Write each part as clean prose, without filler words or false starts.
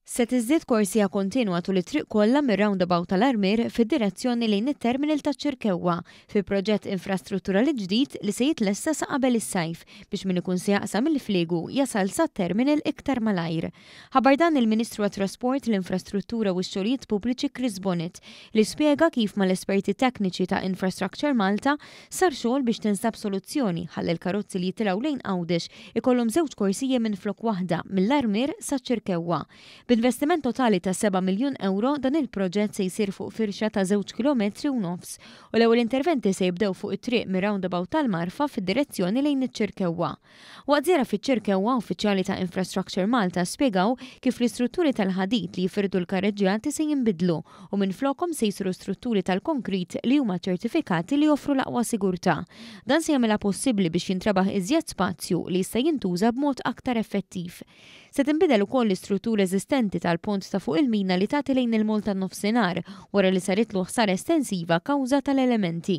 Se tiżdied korsija kontinwa tul it-triq kollha mir-roundabout tal-Armier fid-direzzjoni lejn it-terminal taċ-Ċirkewwa fi proġett infrastrutturali ġdid li se jitlesta sa qabel is-sajf biex min ikun se jaqsam il-fliegu jasal sat-terminal iktar malajr. Ħabbar dan il-Ministru għat-Trasport, l-Infrastruttura u x-Xogħlijiet Pubbliċi Chris Bonett li spjega kif mal-esperti tekniċi ta' Infrastructure Malta sar xogħol biex tinstab soluzzjoni ħalli l-karozzi li jitilgħu lejn Għawdex ikollhom żewġ korsiji minflok waħda mill-Armier saċ-Ċirkewwa. B'investiment totali ta' seba' miljun ewro, dan il-proġett se jsir fuq firxa ta' żewġ kilometri u nofs u l-ewwel interventi se jibdew fuq it-triq mir-roundabout tal-Marfa fid-direzzjoni lejn iċ-Ċirkewwa. Waqt żjara fiċ-Ċirkewwa, uffiċjali ta' Infrastructure Malta spjegaw kif l-istrutturi tal-ħadid li jifirdu l-karreġġjati se jinbidlu u minflokhom se jsiru strutturi tal-konkrit li huma ċertifikati li joffru l-aqwa sigurtà. Dan se jagħmilha possibbli biex jintrebaħ iżjed spazju li jista' jintuża b'mod aktar effettiv. Se tinbidel ukoll l-istruttura eżistenti tal-pont ta' fuq il-mina li tagħti lejn il-moll tan-Nofsinhar wara li saritlu ħsara estensiva kawża tal-elementi.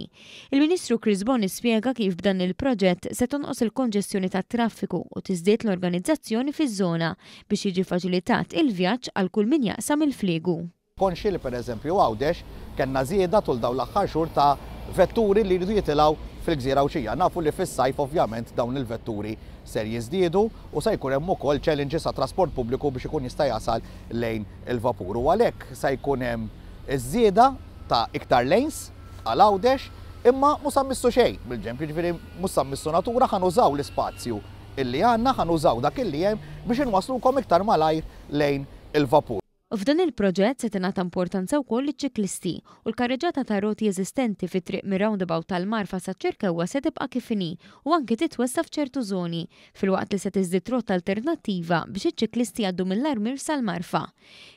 Il-Ministru Chris Bonny spjega kif b'dan il-proġett se tonqos il-konġestjoni tat-traffiku u tiżdied l-organizzazzjoni fiż-żona biex jiġi faċilitat il-vjaġġ għal kull min jaqsam il-fliegu. Konxji li pereżempju Għawdex kellna żieda tul dawn l-aħħar xhur ta' vetturi li jridu jitilgħu fil-gżira Għawdxija. Nafu li fis-sajf ovvjament dawn il-vetturi ser jiżdiedu u se jkun hemm ukoll challenges għat-trasport pubbliku biex ikun jista' jasal lejn il-vapur. U għalhekk se jkun hemm iż-żieda ta' iktar lanes għal Għawdex imma mhux sa mmissu xejn mill-ġenb, jiġifieri mhux sa mmissu natura, ħa nużaw l-ispazju illi għandna, ħa nużaw dak illi hemm biex inwasslukom iktar malajr lejn il-vapur. F'dan il-proġett se tingħata importanza wkoll liċ-ċiklisti, u l-karreġġata ta' roti eżistenti fit-triq mir-roundabout tal-Marfa saċ-Ċirkewwa se tibqa' kif inhi u anki titwessa' f'ċertu żoni, filwaqt li se tiżdied rotta alternattiva biex iċ-ċiklisti jgħaddu mill-Armier sal-Marfa.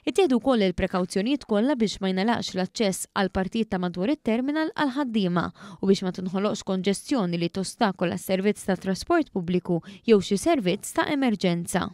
Ittieħdu wkoll il-prekawzjonijiet kollha biex ma jingħalaqx l-aċċess għal partijiet ta' madwar it-terminal għall-ħaddiema u biex ma tinħoloqx konġestjoni li tostakola s-servizz tat-trasport pubbliku jew xi servizz ta' emerġenza.